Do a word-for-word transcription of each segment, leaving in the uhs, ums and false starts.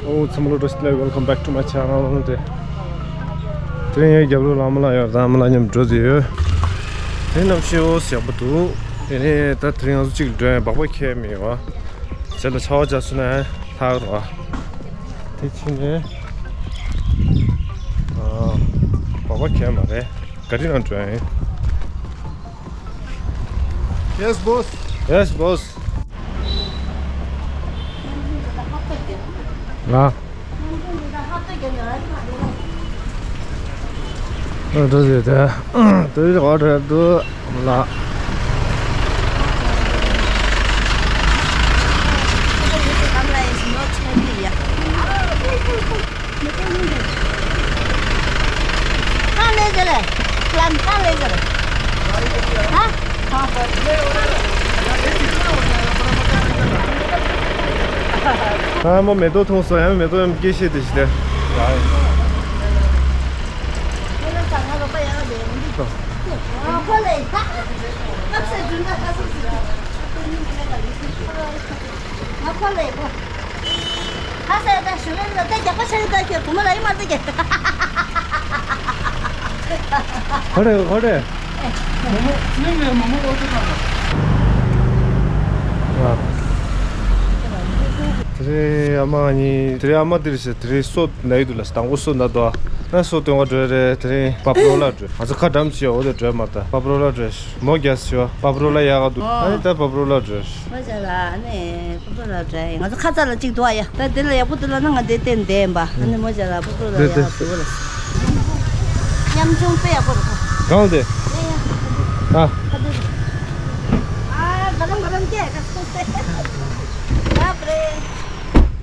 ཨོ་ཚང་མ་ལ་བཀྲ་ཤིས་བདེ་ལེགས། Welcome back to my channel. དེ་དེ་རིང་ཡང་རྒྱབ་ལོགས་ལ་ཨ་མ་ལགས་ཡོད་རེད། ཨ་མ་ལགས་མཉམ་འགྲོ་བསྡད་ཡོད། དེ་གནམ་གཤིས་ཨོ་ཡག་པོ་འདུག་དེ་ནས་ད་དེ་རིང་ང་ཚོ་གཅིག་ལ་འགྲོ་ཡ་ཡིན། སྦག་སྦག་འཁེལ་མི་ཡོང་བ། རྗེས་ལ་ཆར་པ་རྒྱག་སོང་ན་ལྷག་རོགས། དེ་ཕྱིན་ནས་ཨ་སྦག་སྦག་འཁེལ་མ་རེད། ག་རི་ནང་འགྲོ་ཡ་ཡིན། Yes, boss. Yes, boss. ལ། ཨ་འགྲོ་ཟེར་ཏེ། དེ་རིང་ཨོ་ཌར་འདུག་ལ། ཨ་མོ་མེ་ཏོག་མཐོང་སོང་། ཡང་མེ་ཏོག་ཡང་སྐྱེ་ཤེས་དེ་ཞིག་དེ། ང་ཁོ་ལ་ཡིན་ཁོ། ཁ་ཟས་ད་ཞུ་ལེན་ལ་ད་རྒྱག་པ་ཆགས་ད་ཁྱོད་བུ་མོ་ལ་ཡིན་མ་ད་ཁྱོད། ཧོ་རེ་ཧོ་རེ། མོ་མོ་ཚིག་ནས་མོ་མོ་ཨོ་ཏོ་ད། དེ་རིང་ཨ་མ་གཉིས་དེ་རིང་ཨ་མ་དེ་རེད་ཤག་དེ་རིང་སོ་ན་ཡི་འདུག་ལ། དང་པོ་སོ་ན་དོ། ན་སོ་སྟོན་ག་འགྲོ་རེད། དེ་རིང་པ་པ་རོ་ལ་འགྲོ། ང་ཚོ་ཁ་འགྲམ་ཞིག་ཡོད། འོ་དེ་འགྲོ་མ་ད་པ་པ་རོ་ལ་འགྲོ། མོ་རྒྱ་སི་བ་པ་པ་རོ་ལ་ཡག་ག་འདུག་ཨ་ནི་ད་པ་པ་རོ་ལ་འགྲོ། མོ་རྒྱ་ལ་ཨ་ནི་པ་པ་རོ་ལ་འགྲོ་ཡ་ཡིན། ང་ཚོ་ཁ་ཚ་ལ་གཅིག་འདུག་ཨ་ཡ། ད་དེ་ལ་ཡག་པོ་འདུག་ལ་ན་ང་དེ་བསྟན་བསྡད་ཡིན་པ། ཨ་ནི་མོ་རྒྱ་ལ་པ་པ་རོ་ལ་ཡག་ག་འདུག་ལ། ཉམ་ཆུང་དཔེ་ཡག་པོ་རེད། གང་དེ། ཡ་ཡ། ཨ། ཁ་དེ། ཨ། ག་རམ་ག་རམ་སྐྱེ་ག་སོ་སེ། ཡ་པ་རེད།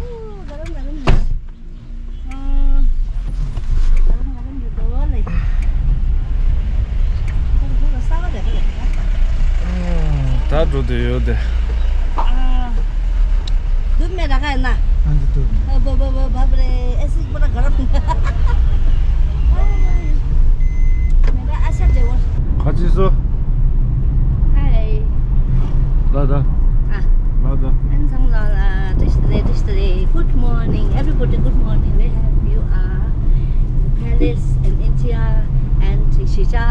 ཨུ། ག་རམ་ག་རམ་རེད། ཨ། ག་རམ་ག་རམ་རེད་དོ་ལེ། ད་འགྲོ་དུ་ཡོད་དེ། ཨ། དུ་མེད་ད་ག་ཡིན་ན། ཨ་འདི་དུ། ཨ་བ་བ་བ་བ་རེད། ཨེ་སི་པོ་ད་ག་རམ། ཁ་ཅིག་སོ། Hi. ལ་ད། ཨ། ལ་ད། ཨན་ཚང་ལ་ལ་བཀྲ་ཤིས་བདེ་ལེགས། བཀྲ་ཤིས་བདེ་ལེགས། Good morning, everybody. Good morning, wherever you are, in Paris, in India, and Shisha.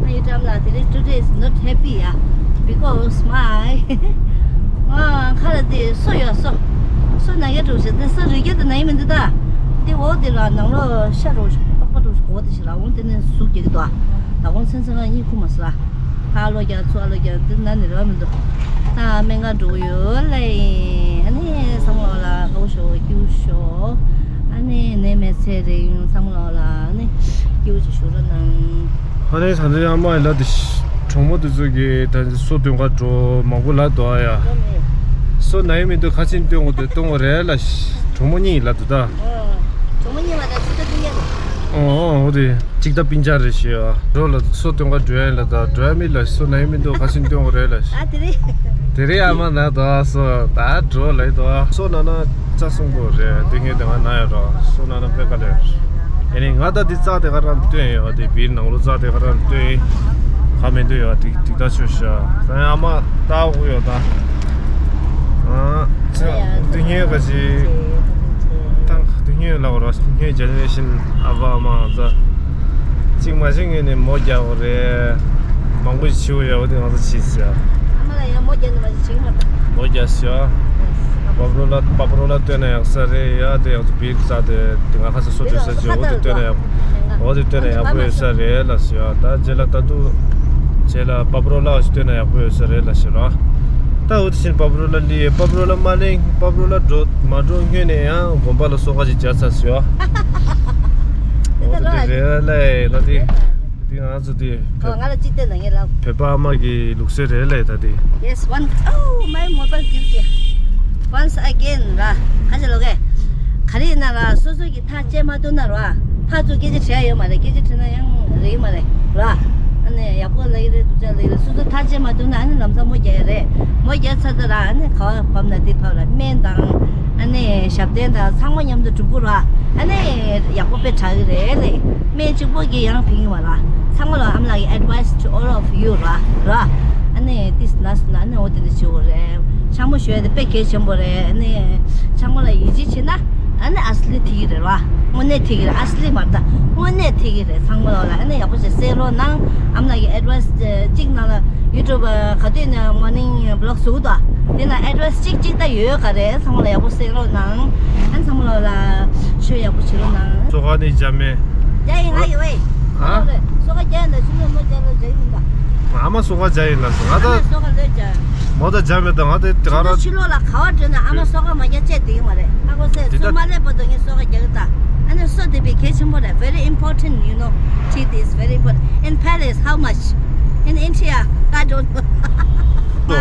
Now you tell me that today is not happy, yeah, because my ང་ཁ་ལ་དེ་སོ་ཡོད་སོ། སོ་ན་ཡ་འགྲོ་ཞེས་དེ་སོ་རི་རྒྱ་དེ་ན་ཡི་མི་འདུག་ད། དེ་འོག་དེ་ལ་ནང་ལོ་ཤ་རོ་ཞིག་པགས་པ་རོ་ཞིག་འོག་དེ་ཞིག་ལ་འོང་དེ་ནས་ཟུག་རྒྱག་གི་འདུག་ད་དགོང་སེམས་སེམས་ང་གཉིད་ཁུག་མ་སོང་ལ། ཕར་ལོག་རྒྱག་ཚུར་ལོག་རྒྱག་དེ་ན་ནི་རོ་མི་འདུག་ད་སྨན་ཁང་འགྲོ་གི་ཡོད་ལ་ཡིན། ཨ་ནི་སང་ལོ་ལ་དགའ་བོ་ཞོག་སྐྱིད་པོ་ཞོག་ཨ་ནི་ནད་མེད་ཚེ་རིང་སང་ལོ་ལ་ཨ་ནི་སྐྱིད་པོ་ཅིག་བཞུགས་རོགས་གནང་། ཨ་ནི་ད་ཚོད་ཡང་མ་ཡིན་ལ་དེ་གྲོགས་མོ་དེ་ཚོ་གིས་ད་སོ་སྟོན་ག་འགྲོ་མང་པོ་ལ་འདུག་ཨ་ཡ། སོ་ན་ཡི་མི་འདུག་ཁ་ཆེམས་སྟོན་དགོས་དེ་གཏོང་དགོས་རེད་ལ། གྲོགས་མོ་གཉིས་ལ་འདུག་ད། གྲོགས་མོ་གཉིས་ལ་ད་ཚོད་ད་ཚོད་ཉན་འདུག་ཨོ་ཨོ་ཨོ་དེ་གཅིག་ད་སྤུན་ཀྱག་རེད་ཤི་ཡ། འགྲོ་ལ་སོ་སྟོན་ག་འགྲོ་ཡ་ལ་ད་འགྲོ་ཡ་མི་ལ་སོ་ན་ཡི་མི་འདུག་ཁ་ཆེམས་སྟོན་དགོས་རེད་ལ། ཨ་དེ་རེད། དེ་རེད་ཨ་མ་ན་ད་སོ་ད་འགྲོ་ལ་ད་སོ་ན་ན། ལྕགས་སྲུང་པོ་རེད། དེ་ངས་དེ་ང་ན་ཡོད་རོ། སོ་ན་ན་པེ་ཀ་ལེ། ཨེ་ནི་ང་ད་འདི་རྩ་དེ་ག་རང་སྟོན་ཡོད། དེ་བིར་ནང་ལོ་རྩ་དེ་ག་རང་སྟོན་ཡིན། ཁ་མེད་དུ་ཡོད། དེ་དེ་ད་ཆོས་ཤ། ད་ཨ་མ་ད་འུ་ཡོད་ད། ཨ་ཚེ་དེ་ངས་ག་ཅི། ད་དེ་ངས་ལ་བ་རོ། ངས་ཇེ་ནེ་རེ་ཤན་ཨ་བ་ཨ་མ་ད། གཅིག་མ་གཅིག་ངས་ནས་མོ་རྒྱག་འོ་རེད། མང་པོ་ཞིག་བྱིའུ་ཡ་འོ་དེ་ང་ཚོ་བྱིས་ཟེར། ཨ་མ་ལ་ཡ་མོ་རྒྱག་ནས་མ་གཅིག་བྱིང་མ་ད། མོ་རྒྱག་ཟེར། པ་པ་རོ་ལ་པ་པ་རོ་ལ་སྟོན་ན་ཡག་ས་རེད་ཡ། དེ་ཡག་ཚོ་བིར་ས་དེ་དེ་ང་ཁ་ས་སོ་བྲོས་ས་ཅི་འོ་དེ་སྟོན་ན་ཡག་པོ། འོ་དེ་སྟོན་ན་ཡག་པོ་ཡོད་ས་རེད་ལ་ཟེར་ཡ། ད་རྗེས་ལ་ད་དུ་རྗེས་ལ་པ་པ་རོ་ལ་སྟོན་ན་ཡག་པོ་ཡོད་ས་རེད་ལ་ཟེར་རོ། ད་འོ་དེ་བཞིན་པ་པ་རོ་ལ་ལི་པ་པ་རོ་ལ་མ་ལེན་པ་པ་རོ་ལ་འགྲོ་མ་འགྲོ་སྔོན་ནས་ཡང་དགོན་པ་ལ་སོ་ཁ་ཅིག་བརྒྱབ་ཚར་ཟེར་ཡ། འོ་དེ་རེད་ལ་ད་དེ། འདི་ང་ཚོ་འདི་ཨོ་ང་ལ་ཅི་བལྟས་ན་ངས་ལབ། བོད་པ་ཨ་མ་གི་ལུགས་སྲོལ་རེད་ལས་ད་འདི། Yes, one, oh, my mobile give here. Once again ར། ཁ་ཆེ་ལོ་གས། ག་རེ་ཡིན་ན་ར་སོ་སོ་གི་ཐག་བཅད་མ་ཐུབ་ན་ར། ཕར་ཚུར་སྐད་ཆ་དྲིས་ཡ་ཡོད་མ་རེད། སྐད་ཆ་དྲིས་ན་ཡང་རེད་མ་རེད་ར། ཨ་ནི་ཡག་པོ་ལབ་ཀྱི་རེད་སྡུག་ཅག་ལབ་ཀྱི་རེད། སོ་སོ་ཐག་བཅད་མ་ཐུབ་ན་ཨ་ནི་ལམ་སང་མོ་རྒྱག་ཡ་རེད། མོ་རྒྱག་ཚར་ད་ར་ཨ་ནི་ག་བ་བབས་ན་འདི་བབས་ར། སྨན་དང་ཨ་ནི་ཞབས་བརྟན་དང་ཚང་མ་མཉམ་དུ་སྒྲུབ་དགོས་ར། ཨ་ནི་ཡག་པོ་དཔེ་དྲག་གི་རེད་ལས། སྨན་གཅིག་པོ་གིས་ཡང་ཕན་གི་མ་ར། ཚང་མ་ལ་I'm like advice to all of you ར་ར། ཨ་ནི་this last ན་ཨ་ནི་འོ་དེ་འདྲ་བྱེད་དགོས་རེད། ཆང་མོ་ཞོས་དེ་དཔེ་གལ་ཆེན་པོ་རེད། ཨ་ནི་ཆང་མོ་ལ་ཡིད་ཆེས་བྱེད་ན་ཨ་ནི་ཨ་སི་ལི་ཐིག་གི་རེད་བ། དངོས་གནས་ཐིག་གི་རེད། ཨ་སི་ལི་མ་རེད་ད། དངོས་གནས་ཐིག་གི་རེད། ཚང་མ་ལོ་ལ་ཨ་ནི་ཡག་པོ་བྱས་གསན་རོགས་གནང་། ཨ་མ་ལགས་ཀྱི་ཨེ་ཌི་ཝའི་སི་གཅིག་གནང་ལ། ཡུ་ཊུབ་ག་དུས་ནས་མོར་ནིང་བི་ལོག་བཟོ་གི་འདུག་དེ་ན་ཨེ་ཌི་ཝའི་སི་གཅིག་གཅིག་ད་ཡོད་ག་རེད། ཚང་མ་ལ་ཡག་པོ་གསན་རོགས་གནང་། ཨ་ནི་ཚང་མ་ལོ་ལ་ཆོས་ཡག་པོ་བྱེད་རོགས་གནང་། སོ་ཁ་ནི་རྒྱ་མེད། རྒྱ་ཡིན་ང་ཡོད་བས། ཨ། སོ་ཁ་རྒྱ་ཡིན་ད་ཆུ་ལོ་མོ་རྒྱ་ལོ་རྒྱ་ཡིན་ད། ཨ་མ་སོ་ཁ་རྒྱ་ཡིན་ལ་སོ་ང་ད། ཨ་མ་སོ་ཁ་ལོས་རྒྱ། མོ་ད་རྒྱ་མེད་ད་ང་དེ་དེ་ག་ར། ཆུ་ལོ་ལ་ག་བ་འགྲོ་ན་ཨ་མ་སོ་ཁ་མ་རྒྱ་བཅད་དེ་ཡིན་བ་རེད། ཨ་ཁོ་སེ་དེ་སོ་ད་མ་ལེབ་པ་དོ་ངས་སོ་ཁ་རྒྱ་གི་ད། ཨ་ནི་སོ་དེ་བས་གལ་ཆེན་པོ་རེད། Very important, you know, teeth is very important. In palace, how much? In India, I don't know. ཨ་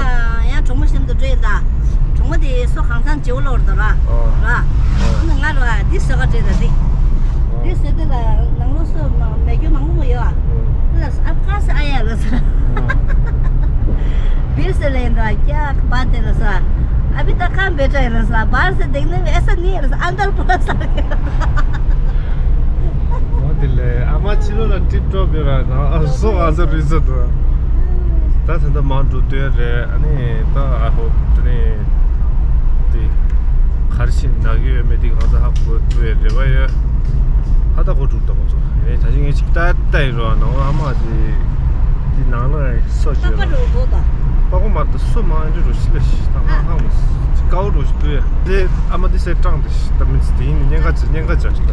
ཡང་གྲོགས་མོ་ཤིན་ཏུ་སྤྲོད་ཡིན་ད། གྲོགས་མོ་དེ་སོ་གང་ཚང་བརྗེ་བོ་ལོར་དོ་ར། ཨོ། ར། ཨོ། ཨ་ནི་ང་ར་འདི་སོ་ག་སྤྲད་ད་དེ། འདི་སོ་དེ་ལ་ནང་ལོགས་སོ་མ་མེད་རྒྱུ་མང་པོ་ཡོད་ཨ། ཨོ། ལ་ཨ་ཀ་ས་ཨ་ཡ་ལ་ས། ཨོ། བིར་སེ་ལེན་ད་ཀྱ་པ་དེ་ལ་ས། ཨ་བི་ད་ཁམ་བེ་ཏྲ་ཡ་ལ་ས། བར་སེ་དེག་ནེ་ཨེ་ས་ནི་ཡ་ལ་ས། ཨན་དར་པོ་ས། ཨོ་དེ་ལས་ཨ་མ་ཕྱི་ལོ་ལ་ཀྲིབ་ཀྲོབ་ཡོད་ར་ན་ཨ་སོ་ཨ་ཟ་རི་ཟ་དུ། ད་ད་ལྟ་མང་འགྲོ་དོན་རེད། ཨ་ནི་ད་ཨ་ཧོ་དེ་ནི་དེ་གར་ཤིང་ནག་ཡོད་མེད་དེ་གང་ཟ་ཧ་གོ་ཐུ་ཡ་རེ་བ་ཡོད། ཧ་ད་གོ་འགྲོ་ད་གོ་ཚོ་ཡ་ད་ཅི་ངས་ཅིག་ད་ལྟ་ཡིན་རོ་ཨ་ནོ་ཨ་མ་དེ་དེ་ནང་ལ་སོ་ཅི་པགས་པ་རོ་གོ་ད། པགས་པ་མ་ད་སོ་མ་འདྲི་རོ་ཤི་ལ་ཤི་ད་ཧ་ཧ་མོ་ཅི་ཀའོ་རོ་ཤི་དུ་ཡ་དེ་ཨ་མ་དེ་སེ་ཀྲང་དེ་ཤི་ད་མི་ཚི་དེ་ཡིན་ཉེན་ཁ་ཅི་ཉེན་ཁ་ཅི་ཤི་ད་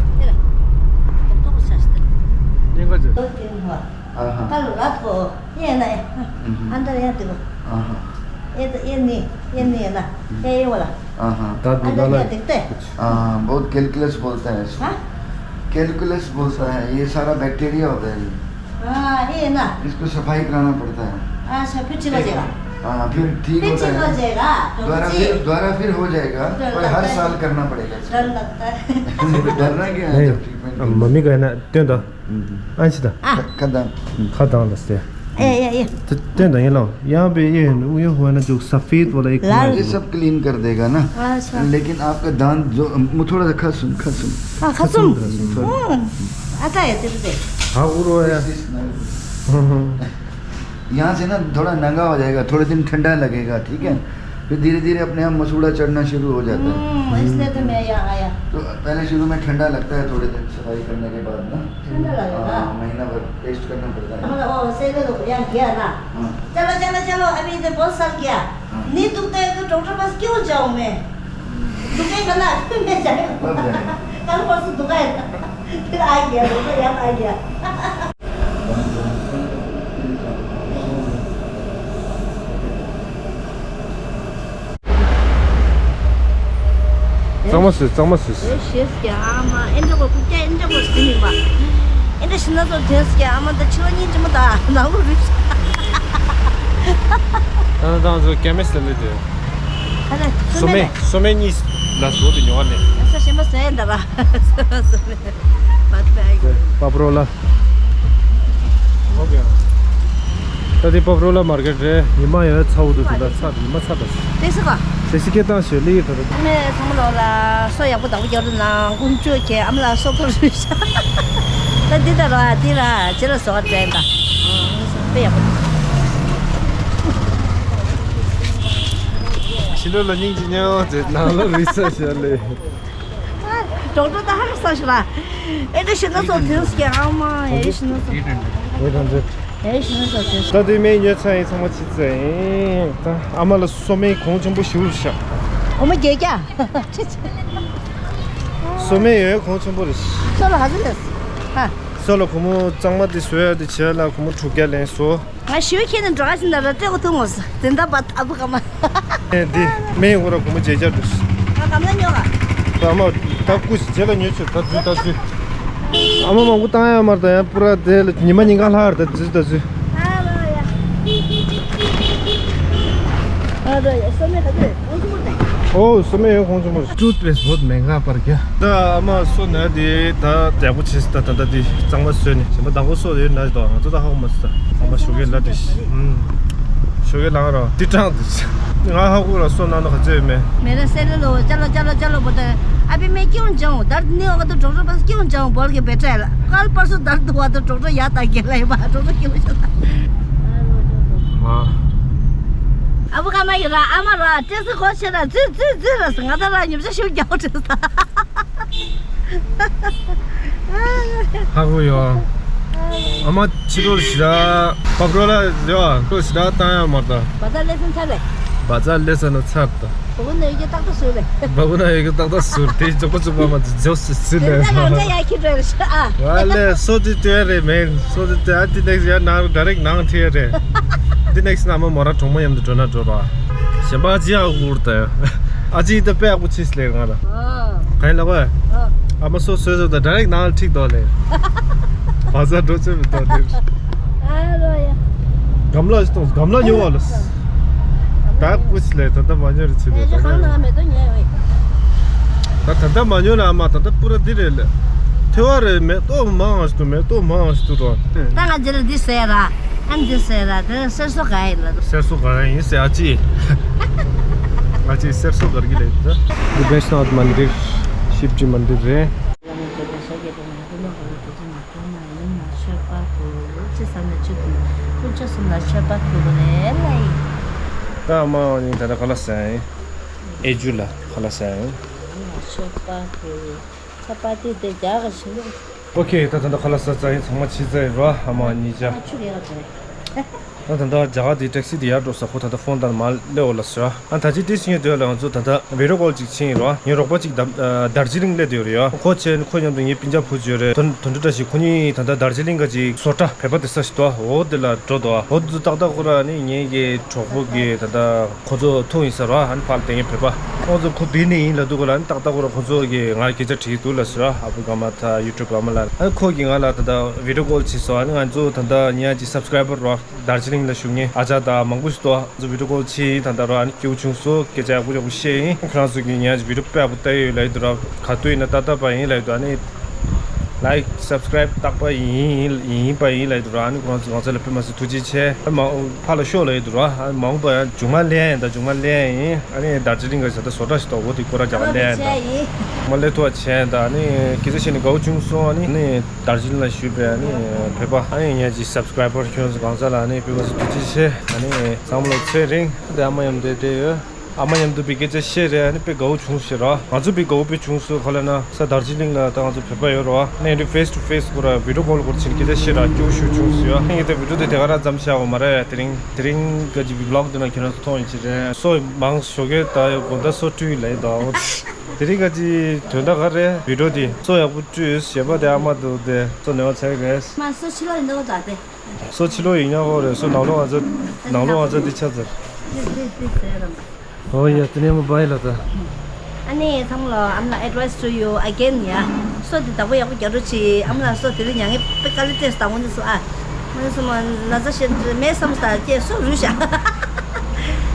ཉེན་ཁ་ཅི། हाँ। काल रात को ये है ना, हम्म। अंदर यहाँ देखो। हाँ, हाँ। ये तो, ये नहीं, ये नहीं है ना, हम्म। ये, ये वाला। हाँ, हाँ। दांत अंदर निकाला क्या है? देखते हैं? हाँ, बहुत कैलकुलस बोलता है इसको। हाँ? कैलकुलस बोलता है, ये सारा बैक्टीरिया होता है ये। हाँ, ये है ना। इसको सफाई कराना पड़ता है। अच्छा, फिर ठीक हो जाएगा। हाँ, फिर ठीक फिर होता ठीक है। हो जाएगा, तो दोबारा जी। फिर, दोबारा फिर हो जाएगा, डर पर हर लगता है। साल करना पड़ेगा इसको। डर लगता है। डरना क्या है नहीं, जब ट्रीटमेंट अब मम्मी का है ना, त्यो त। ཨ་ཅི་ད། ཁ་ཁ་དང་། ཁ་དང་ལ་སེ། ए, ए, ए। ཏན་ཏན་ཡིན་ལོ། यहाँ पे ये है, वो ये हुआ ना जो सफेद वाला एक हुआ है। ये सब क्लीन कर देगा ना। अच्छा। लेकिन आपका दांत जो, वो थोड़ा सा खा सुन, खा सुन। हाँ, खसुम। खसुम। हम्म। आता है तेरे से। हाँ, वो रो है। यहाँ से ना थोड़ा नंगा हो जाएगा, थोड़े दिन ठंडा लगेगा, ठीक है? फिर धीरे धीरे अपने आप मसूड़ा चढ़ना शुरू हो जाता है। हम्म, इसलिए तो मैं यहाँ आया। तो पहले शुरू में ठंडा लगता है, थोड़े दिन सफाई करने के बाद ना। ठंडा लगेगा? हाँ, महीना भर टेस्ट करना पड़ता है। मतलब, वो से तो यहाँ गया ना। हाँ। चलो, चलो, चलो, अभी इधर बहुत साल गया। हाँ। नहीं दुखता है तो डॉक्टर पास क्यों जाऊँ मैं? दुखेगा ना, फिर मैं जाऊँ। कब जाएगा? कल परसों दुखाएगा। फिर आ गया, डॉक्टर याद आ गया। གཙང་མ་བཟོས། གཙང་མ་བཟོས། ཨེ་ཤེས་ཀྱི་ཨ་མ་ཨེ་འདྲ་གོ་ཀུ་ཀྱ་ཨེ་འདྲ་གོ་ཟིན་ཡིན་པ། ཨེ་འདྲ་ཞིག་ན་ཚོ་དོན་སྐྱ་ཨ་མ་ད་ཕྱི་ལོ་གཉིས་ཀྱི་མོ་ད་ནང་ལོ་རིགས། ད་ནང་ཚོ་ཀེ་མེ་སི་ལི་དེ། ཨ་ནི་སོ་མེ་སོ་མེ་གཉིས་ལ་བཟོ་དུ་ཉོ་བ་ནས། ས་ཞེན་པ་ཟས་འདྲ་ར། སོ་མེ་མ་ཐུབ་ཨ་ཡོད། པ་པ་རོ་ལ། ད་དེ་པབ་རོ་ལ་མར་ཀེ་ཊི་རེད། ཉི་མ་ཡང་ཚ་བོ་འདུག་དེ་ལ་ཚ་ཉི་མ་ཚ་ད། ཏེ་སི་ག་ཏེ་སི་སྐད་བཏང་ཞོར་ལི་ཡི་ད་ད། ཨ་མས་ཚང་མ་ལོ་ལ་སོ་ཡག་པོ་དང་པོ་རྒྱབ་རུ་ནང་ཀུན་སྤྱོད་ཁྱེད་ཨ་མ་ལ་སོ་པོ་རུ་ཤ། ད་འདི་ད་ར་འདི་ར་ཇེ་ལ་སོ་ག་དྲན་ད། དཔེ་ཡག་པོ་འདུག་ཕྱི་ལོ་ལ་སྙིང་རྗེ་ཉོ་ཟེར་ནང་ལོ་རི་ས་ཞོར་ལི། ཌོག་ཊར་ད་ཧ་ར་ས་ཞུ་ལ། ཨེ་འདྲ་ཞིག་ན་སོ་དེ་སྐྱེ་ཨ་མ་ཡེ་ཞིག་ན་སོ། ཨེ་ཞིག་ན་སོ་དེ། ད་དེ་མེ་ཉོ་ཚ་ཡིན་ཚང་མ་ཕྱི་ཚ་ཡིན། ད་ཨ་མ་ལ་སོ་མེ་གོང་ཆེན་པོ་ཞུ་རུ་ཤག་སྒོར་མོ་བརྒྱད་བརྒྱ། སོ་མེ་ཡོད་གོང་ཆེན་པོ་རེད། སོ་ལ་ཧ་ཟི་ལེ། ཧ། སོ་ལ་སྒོར་མོ་གཙང་མ་དེ་བཟོ་ཡ་དེ་བྱས་ལ་སྒོར་མོ་དྲུག་བརྒྱ་ལེན་སོ། ང་ཞུ་ཁྱེད་ནི་འགྲོ་ཞིན་ད་ར་སྤྲད་གོ་ཐུང་ངོ་ཟེར། དེ་འདྲ་བ་ད་བུ་ག་མ། ཨེ་འདི་མེ་འོ་ར་གོ་མོ་ཇེ་ཇ་འདུས། ང་གམ་ལ་ཉོ་ག་ད་མ་ད་ཀུ་ཞིག་ཇེ་ལ་ཉོ་ཆོད་ད་ཚུ་ད་ཚུ། ཨ་མ་མང་པོ་བཏང་ཡ་མར་ད་ཡ་པུ་ར་དེ་ལ་ཉི་མ་ཉིན་གང་ལྷག་ད་ཚུ་ད་ཚུ། ཨ་རོ་ཡ། ཨ་རོ་ཡ་སོ་མེ་ག་ཚོད། ཨོ་སོ་མེ་ཡོད་གོང་ཆུང་མོ་རེད། ཊུ་ཐ་པེསཊ་བོད་མེ་ག་པར་གྱ། ད་ཨ་མ་སོ་ན་དེ་ད་ཡག་པོ་བྱེད་སྲིད། ད་ད་ད་དེ་གཙང་མ་བཟོས་ནས་གཞན་པ་དང་པོ་སོ་ཡོད་ན་ཞིག་ད་ང་ཚོ་ད་ཧ་གོ་མ་སོ། ད་ཨ་མ་ཞོགས་ཀས་ལ་དེ་ཞིག་ཨུམ། ཞོགས་ཀས་ལངས་རོགས་དེ་དྲང་དེ་ཞིག་ང་ཧ་གོ་ར་སོ་ན་ནོ་ག་ཚོད་ཡོད་མེད། मेरा सैलरी लो, चलो, चलो, चलो, बोलते हैं। अभी मैं क्यों जाऊँ? दर्द नहीं होगा तो डॉक्टर पास क्यों जाऊँ बोल के बैठा है। कल परसों दर्द हुआ तो डॉक्टर याद आ गया, लाई बा, डॉक्टर क्यों चला? हाँ। ཨ་བུ་ཀ་མ་ཡིན་ར་ཨ་མ་ར་ཏྲེ་སི་གོ་ཆེ་ར་ཙི་ཙི་ཙི་ར་སི་ང་ད་ར་ཉིམ་ཆ་ཤུགས་རྒྱག་ཏྲེ་ས། ཧ་གོ་ཡོ། ཨ་མ་ཕྱི་དྲོར་ཞི་ར་པ་པྲོ་ལ་ཡོ་ཁོ་ཞི་ར་བཏང་ཡ་མ་ད། བ་ཙ་ལེ་སན་ཚར་རེད། བ་ཙ་ལེ་སན་ཚར་ད། བ་གུ་ན་ཡོད་ཀྱི་ཏག་ཏག་སུ་རེད། བ་གུ་ན་ཡོད་ཀྱི་ཏག་ཏག་སུ་རེད། དེ་ཇོ་ཀོ་ཙུ་པ་མ་ཇོ་སི་སི་ལེ། དེ་ང་ཡ་ཁྱི་དྲོ་རེད་ཤ་ཨ། ང་ལེ་སོ་དེ་དེ་རེད་མེན་སོ་དེ་དེ་ཨ་དེ་ནེག་སི་ཡ་ནང་ཌ་རེག་ནང་ཐེ་རེད། དེ་ནེག་སི་ན་མ་མོ་ར་གྲོང་མ་ཡམ་དུ་འགྲོ་ན་འགྲོ་ར། གཞན་པ་ཨ་ཅི་ཡག་པོ་ད། ཨ་ཅི་ད་དཔེ་ཡག་པོ་ཆིས་ལེ་ང་ལ། ག་ཡིན་ལ་གོ། ཨ་མ་སོ་སོས་སོ་ད་ཌ་རེག་ནང་ལ་ཁྲིག་དོ་ལེ། བ་ཟ་འགྲོ་ཚོད་མི་དོ་ལེ། ཨ་རོ་ཡ། གམ་ལ་ཞིག་གཏོང་གམ་ལ་ཉོ་བ་ལ། ད་ཀུ་ཆི་ལེ་ད་ད་མ་ཉོ་རེ་ཆི་ལེ་ད་གང་ན་མེད་དོ་ཉེ་བའི། ད་ད་ད་མ་ཉོ་ལ་ཨ་མ་ད་ད་པུ་ར་འདི་རེད་ལེ། ཐེ་བ་རེད་མེ་ཏོག་མང་ང་ཞིག་ཏུ་མེ་ཏོག་མང་ང་ཞིག་ཏུ་རོ། ད་ང་འདི་ལ་འདི་ཟེར་ར། ཨ་འདི་ཟེར་ར་དེ་སེར་སོ་ག་ཡིན་ལ། སེར་སོ་ག་ཡིན་ཟེར་ཨ་ཅི། ཨ་ཅི་སེར་སོ་གར་གི་ལེ་ད། འདི་བེཤ་ནཱཐ་མན་དིར་ཤིབ་ཇི་མན་དིར་རེད། ད་མ་ནི་ད་ལྟ་ག་ལ་ཟ་ཡིན། ཨེ་ཇུ་ལ་ག་ལ་ཟ་ཡིན། ཁ་པར་དེ་དེ་རྒྱག་ག་ཞིག་ལོ། ཨོ་ཁེ། ད་ད་ལྟ་ཁ་ལག་ཟ་ཚར་ཡིན། ཚང་མ་ཕྱི་ཚར་ཡིན་རོ། ཨ་མ་གཉིས་ཆ། ཨ་ཆུ་རེད་ལ་དེ། ད་ད་ལྟ་རྒྱ་གར་དེ་ཊེག་སི་དེ་ཡར་འགྲོ་ས་ཁོ་ད་ལྟ་ཕོན་དང་མ་སླེབས་འོ་ལ་ཟེར། ཨ་ད་ཅི་ཏི་སི་ཡོད་དོ་ལ་ང་ཚོ་ད་ལྟ་བི་ཌིའོ་ཀོལ་ཅིག་ཕྱིན་ཡིན་རོ། ངའི་རོགས་པ་ཅིག་ད་དར་ཇི་ལིང་སླེབས་དེ་ཡོད་རེད་ཡོ། ཁོ་ཆེ་ཁོ་མཉམ་དུ་ངའི་སྤུན་ཀྱག་བུ་ཅིག་ཡོད་རེད། དོན་དོན་འགྲུལ་བཀྲ་ཤིས། ཁོ་གཉིས་ད་ལྟ་དར་ཇི་ལིང་ག་ཅིག་བཟོ་གྲྭ་བོད་པ་དེ་ས་ཞིག་ཏོ་འོ་དེ་ལ་འགྲོ་དོ། འོ་དེ་ཏག་ཏག་ཁོ་ར་ནི་ངའི་གི་གྲོགས་པོ་གི་ད་ལྟ། ཁོ་ཚོ་ཐུག་ཡིན་ས་ར། ཨ་ནི་ཕར་ལ་དེ་ངའི་བོད་པ་ཁོ་ཚོ་ཁོ་བི་ནས་ཡིན་ལ་འདུག་ག་ལ། ཨ་ནི་ཏག་ཏག་ཁོ་ར་ཁོ་ཚོ་གི་ང་སྐད་ཆ་དྲིས་འདུག་ལ་ཟེར་ར། ཨ་བུ་ག་མ་ཐ་ཡུ་ཊུབ་ག་མ་ལ། ཨ་ནི་ཁོ་གིས་ང་ལ་ད་ལྟ་བི་ཌིའོ་ཀོལ་བྱས་སོང་། ཨ་ནི་ང་ཚོ་ད་ལྟ་ཉ་ཅི་སབ་སི་ཀ་རའི་བར་ར་དར་ཇི་ལིང་ལ་བཞུགས་མཁན་ཨ་ཅག་དང་མང་པོ་ཞིག་འདུག་ང་ཚོ་བི་ཌིའོ་ཀོལ་བྱས་ཡིན། ད་ལྟ་ར་ཨ་ནི་སྐྱིད་པོ་བྱུང་སོང་། སྐད་ཆ་ཡག་པོ་ཡག་པོ་བཤད་ཡིན། ཁོ་རང་ཚོ་གིས་ཉ་ཅི་བི་ཌིའོ་དཔེ་ཡག་པོ་བལྟས་ཡོད་ལབ་ཡོད་འདུག་ར། ག་དུས་ཡིན་ན་ཏག་ཏག་པ་ཡིན་ལབ་ཡོད་འདུག་ཨ་ནི། ལའིཀ་སབ་སི་ཀ་རའིབ་རྟག་པ་ཡིན་ཡིན་ཡིན་པ་ཡིན་ལབ་ཡོད་འདུག་ར། ཨ་ནི་ཁོ་རང་ཚོ་ང་ཚོ་ལ་དཔེ་མ་སྲིད་ཐུགས་རྗེ་ཆེ། ཨ་མ་ཕར་ལ་ཤོག་ལབ་ཡོད་འདུག་ར། ཨ་མ་འོངས་པ་ཡང་མཇུག་མ་ལེན་ཡིན་ད་མཇུག་མ་ལེན་ཡིན། ཨ་ནི་དར་ཇི་ལིང་ག་ས་ད་བཟོ་གྲྭ་ཞིག་ཏོག་འོ་དེ་སྐོར་ར་རྒྱག་ལེན་ཡིན། མ་ལས་ཐུགས་ཆེ་ད་ཨ་ནི་སྐད་ཆ་བཤད་ནས་དགའ་བོ་བྱུང་སོང་། ཨ་ནི་ཨ་ནི་དར་ཇི་ལིང་ལ་བཞུགས་པའི་ཨ་ནི་བོད་པ་ཨ་ནི་ངེད་ཀྱི་སབ་སི་ཀ་རའི་བར་ཁྱོད་ཚོ་གང་ས་ལ་ཨ་ནི་དཔེ་མ་སྲིད་ཐུགས་རྗེ་ཆེ། ཨ་ནི་བསམ་བློ་ཚེ་རིང་དེ་ཨ་མ་མཉམ་དུ་བསྡད་ཡོད། ཨ་མ་མཉམ་དུ་བི་སྐད་ཆ་བཤད་རེད། ཨ་ནི་དཔེ་དགའ་བོ་བྱུང་ཟེར་ར། ང་ཚོ་བི་དགའ་བོ་དཔེ་བྱུང་སོང་ག་ལ་ན་ས་དར་ཇི་ལིང་ལ་ད་ང་ཚོ་བོད་པ་ཡོད་ར། ཨ་ནི་ཕེ་སི་ཊུ་ཕེ་སི་ཁོ་ར་བི་ཌིའོ་ཀོལ་སྐོར་ཕྱིན་སྐད་ཆ་བཤད་ར་སྐྱིད་པོ་ཞིག་བྱུང་ཟེར་ཡ། ཨ་ནི་ངས་ད་བི་ཌིའོ་དེ་དེ་ག་ར་མཚམས་བཞག་གོ་མ་ར་ཡ། དེ་རིང་དེ་རིང་ག་ཅི་བི་བི་ལོག་དེ་ན་ཁྱོད་རང་ཚོ་མཐོང་ཡིན་ཅི་རེད། སོ་མང་ཞོགས་ཀས་ད་ཡོད་དགོང་དག་སོ་བཀྲུས་ལ་ཡིན་ད། དེ་རིང་ག་ཅི་དོན་དག་ག་རེད། བི་ཌིའོ་དེ་སོ་ཡག་པོ་བཀྲུས་ཞེས་པ་དེ་ཨ་མ་འདུག་དེ་སོ་ནེ་བ་ཚེག་རེད། མ་སོ་ཕྱི་ལོགས་ཡིན་ནོ་ད་དེ། སོ་ཕྱི་ལོགས་ཡིན་ཉག་གོ་རེད། སོ་ནང་ལོགས་ང་ཚོ་ནང་ལོགས་ང་ཚོ་འདི་ཆ་ཚར། འདི་འདི་འདི་ཟེར་རམ། ཨོ་ཡ་དེ་ནས་མོ་བྷའི་ལ་ད། ཨ་ནི་ཚང་མ་ལ་I'm gonna advice to you again ཡ། སོ་འདི་བདག་པོ་ཡག་པོ་རྒྱག་རོགས་གྱིས། ཨ་མ་ལ་སོ་དེ་རིང་མྱ་ངན་པའི་དཀའ་ལས་སྤྲད་སོང་། དང་པོ་འདི་སོ་ཨ། དངོས་སུ་མ་ན་ཚ་ཞིག་མེད་བསམ་སྟེ་སོ་རུལ་ཤག་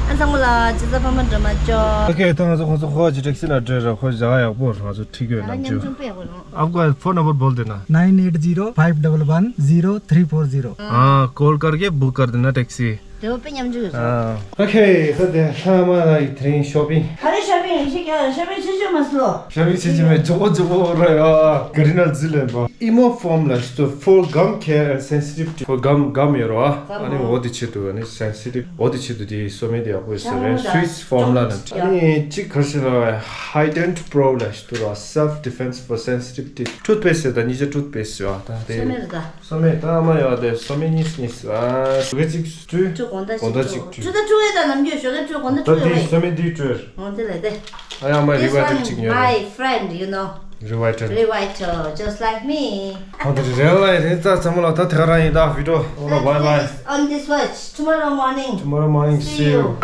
ཨ་ཚང་མ་ལ་ཇི་ལྟར་ཕ་མ་འདྲ་མ་ཅོ། ཨོ་ཁེ། ད་ང་ཚོ་ཁོང་ཚོ་ཁོ་ཅི་ཊེག་སི་ལ་སྤྲད་ར། ཁོ་བྱ་བ་ཡག་པོ་ར། ང་ཚོ་ཁྲིད་གི་ཡོད། ལམ་ཉམ་ཆུང་དཔེ་ཡག་པོ་རང་། आपका फ़ोन नंबर बोल देना। Nine eight zero five double one zero three four zero. हाँ, कॉल करके बुक कर देना टैक्सी। དེ་བོ་དཔེ་ཉམ་ཆུང་རེད། हाँ। ཨོ་ཁེ། ད་དེ་ཧ་མ་ལ་ཡི་དེ་རིང་ཤོ་པིང་། ག་རེ་ཤོ་པིང་ཡིན་ཤེས་ཀྱང་ཤོ་པིང་ཆེ་ཆེ་མ་སློ། ཤོ་པིང་ཆེ་ཆེ་མེད། ཇོ་བོ་ཇོ་བོ་ར་ཡ། ག་རི་ན་ཛི་ལེན་པ། ཨི་མོ་ཕོམ་ལ་ཤི་ཏོ། For gum care and sensitivity. For gum, gum ཡོད་ར། ཨ་ནི་འོ་དེ་ཆེད་དུ་ཨ་ནི་སེན་སི་ཊིབ་འོ་དེ་ཆེད་དུ་དེ་སོ་མེ་དེ་ཡག་པོ་ཡོད་ས་རེད། སུའིས་ཕོམ་ལ་ན། ཨ་ནི་གཅིག་ག་རེ་ཟེར་ར། Hydent Pro ལ་ཤི་ཏོ་ར། Self defense for sensitivity. ཊུ་ཐ་པེ་སི་ད་གཉིས་ཆ་ཊུ་ཐ་པེ་སི་ཡོད་ད་དེ། སོ་མེ་རེད་ད། སོ་མེ་ད་ཨ་མ་ཡོད་དེ། སོ་མེ་གཉིས་གཉིས་ཨ། ཞོགས་ཀས་གཅིག་བཀྲུས། བཀྲུས་དགོང་དག་གཅིག་བཀྲུས། དགོང་དག་གཅིག་བཀྲུས། བཀྲུས་ད་བཀྲུ་ཡས་ད་ནམ་རྒྱུན་ཞོགས་ཀས་བཀྲུས་དགོང་དག་ད་བཀྲུ་དེ་ཡོད་སོ་མེ་འདི་བཀྲུས། འོང་དེ་ལས་དེ། ཨ་ཡ་མ་རི་ཝའི་ཊལ་གཅིག་ཉོས། This one, my friend, you know. རི་ཝའི་ཊལ། Revital, just like me. ཨ་དེ་རེད་ལ་རེད། ད་ཚང་མ་ལ་ད་དེ་ག་རང་ཡིན་ད། བི་ཌིའོ་འོ་ལ། Bye bye. On this watch, tomorrow morning. Tomorrow morning, see you.